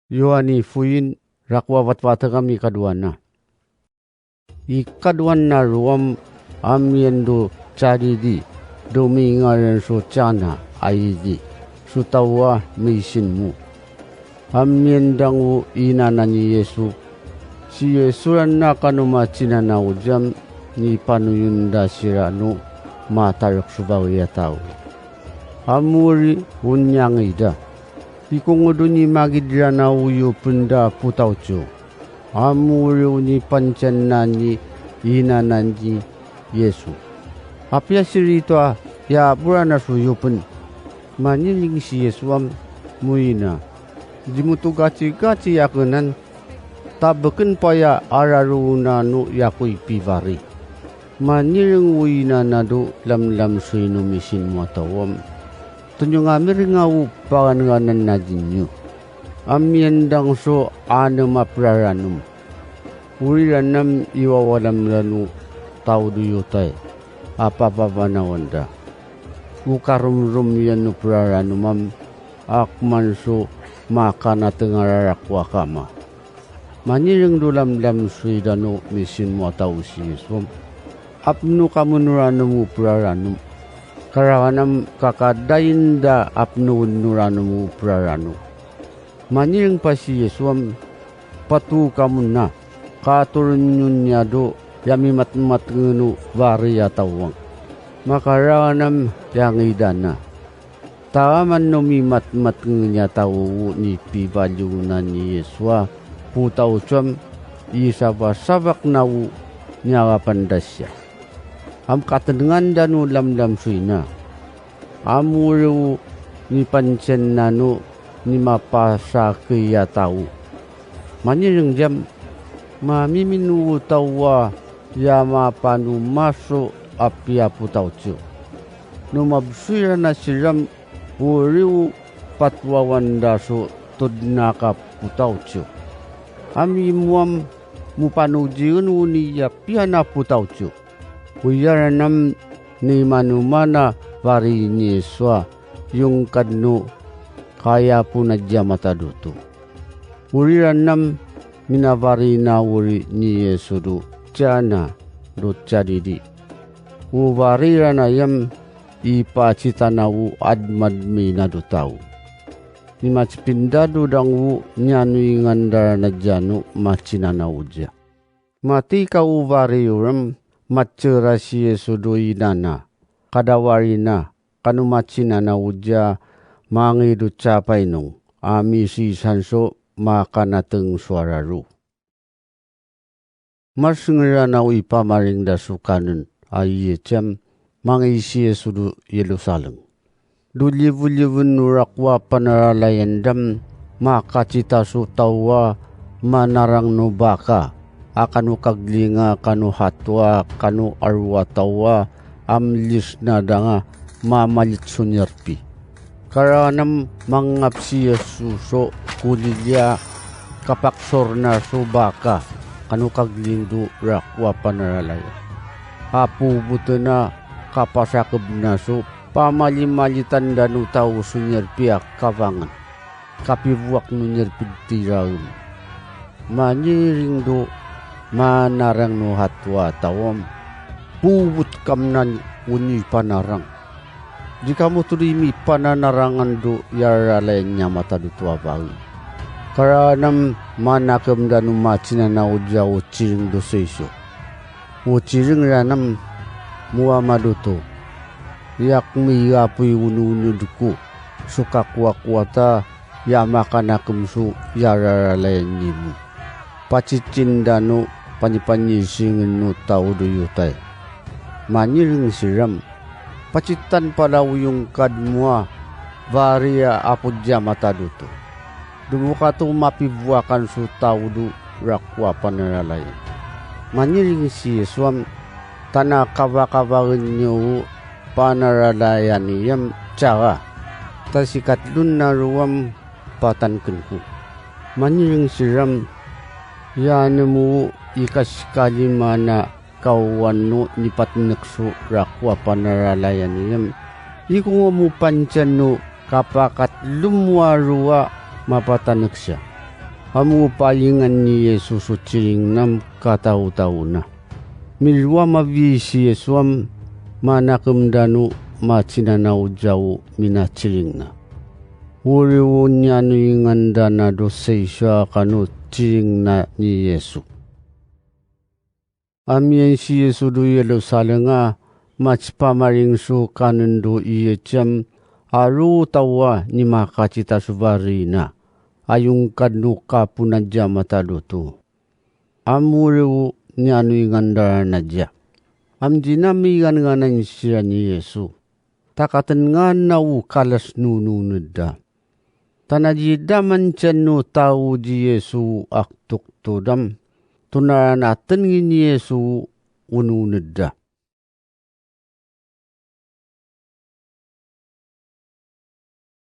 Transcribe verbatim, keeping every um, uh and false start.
Yohani fuyin, rakuwa vatvategam ikaduwana. Ikaduwana ruwam, amiyan do caridi, do mingaran so cana, ayidi, so tawa misinmu. Amiyan dangu inana ni Yesu, si Yesu rana kano macinana o jam, ni panoyunda sirano, matarek so bawi a taw. Amori unyangida. Ikongodo ni magidrana o yopenda potawco. Amori oni pancianna ni inana ni Yesu. Apiya sirito a yaborana so yopen. Maniring si Yesu am moyina. Dimoto gacigaci yakenan. Tabeken paya ararona no yakoy pibari. Maniring o inana do lamlam so ino misinmo a taw am. Tonyong a miring awo paganganan na dinyo. Amiyan dang so anem a praranom. Ori ranam iwawalam rano taw do yotay. Apapapanawan da. O karomrom iyan o praranom am. Akman so makanateng a rarakuwa kama. Maniring do lamlam so idano misinmo a taw si Yesu am. Apno kamo no ranom o praranom. Karaganam kakadayin da apno no ranom o praranom. Maniring pa si Yesu am pato kamo na. Katoron yo niya do ya mimatmatengen o bari a taw ang. Makaraganam ya ngidana. Taman no mimatmatengen ya taw o nipibaliw na ni Yesu a potawco am isabasabak na o niyarapan da siya. Am katenengan da no lamlam so ina. Amori o nipancianna no nimapasakey a taw. Maniring diyam, mamimino o taw a ya mapanoma so apiya potawco. No mabsoy rana siram, ori o patowawan da so todna ka potawco. Amimo am mopanodiyen o niyapiya na potawco. Oya ranam nimanoma na bari ni Yesu a yongkad no kayapon a diya matadoto. Ori ranam minabari na ori ni Yesu do cana do caridi. O bari rana yam ipacitana o admadmi na do taw. Nimacipinda do dang o niya no ingandara na diya no macinana o diya. Mati ka o bari yo ram macera si Yesu do inana, kadawari na, kano macinana o diya, mangi do capainong, a misisan so makanateng so araro. Marsengera na o ipamaring da so kanen a iye cem, mangi si Yesu do Yerusalem. Do liwliwen no rakowa panaralayan dam, makacita so taw a manarang no baka, a kano kaglinga, kano hatowa, kano arowa taw a, amlis na danga, mamalit so niyarpi. Karaganam mangngap si Yesu so kolili a kapaksor na so baka, kano kagling do rakowa panaralay. Apo botena kapasakeb na so pamalimalitan da no taw so niyarpi a kabangan. Kapibowak no niyarpid tiraem. Maniring do manarang no hatowa taw am. Bobot kamnan o nipanarang. Di kamo to di mipananarangan do yaralayan niya matadoto a bae. Karaganam manakem da no macinana o diya o ciring do soiso. O ciring ranam mo a madoto. Iyak miyapoy ononod ko so kakowakowa ta ya makanakem so yararalayan nimo. Pacicin da no panipanisingen no taw do yotay. Maniring siram, pacitan pala o yongkad mo a bari a apo diya matadoto. Do mo kato mapibowakan so taw do rakowa panaralayan. Maniring si Yesu am, ta na kabakabaen iyo o panaralayan iyam cara. Ta sikatlo na ro am patanken ko. Maniring siram, ya nem o ikasikali man a kaowan no nipatenek so rakowa panaralayan iyam. Ikongo mo panciyan no kapakatlo mo a ro a mapatanek siya. Amu paingan ni Yesu su ciringna katautau na. Milua mavi si Yesu am manakem danu macinanau jau minaciringna. Uriu nianu ingandana do seisua kanu ciringna ni Yesu. Amian si Yesu do Yerusalem a macipamaring su kanen do iye ciam aru tawa ni makacita su varina. Ayung kanu kapunaja mata do tu. Amuriu nianu ingandana ja. Am jinami igan nganan sira ni Yesu. Takaten ngan nau kalas nunu neda. Tanaji daman cenu tau ji Yesu aktuk tudam. Tunaranaten ngin Yesu unu neda.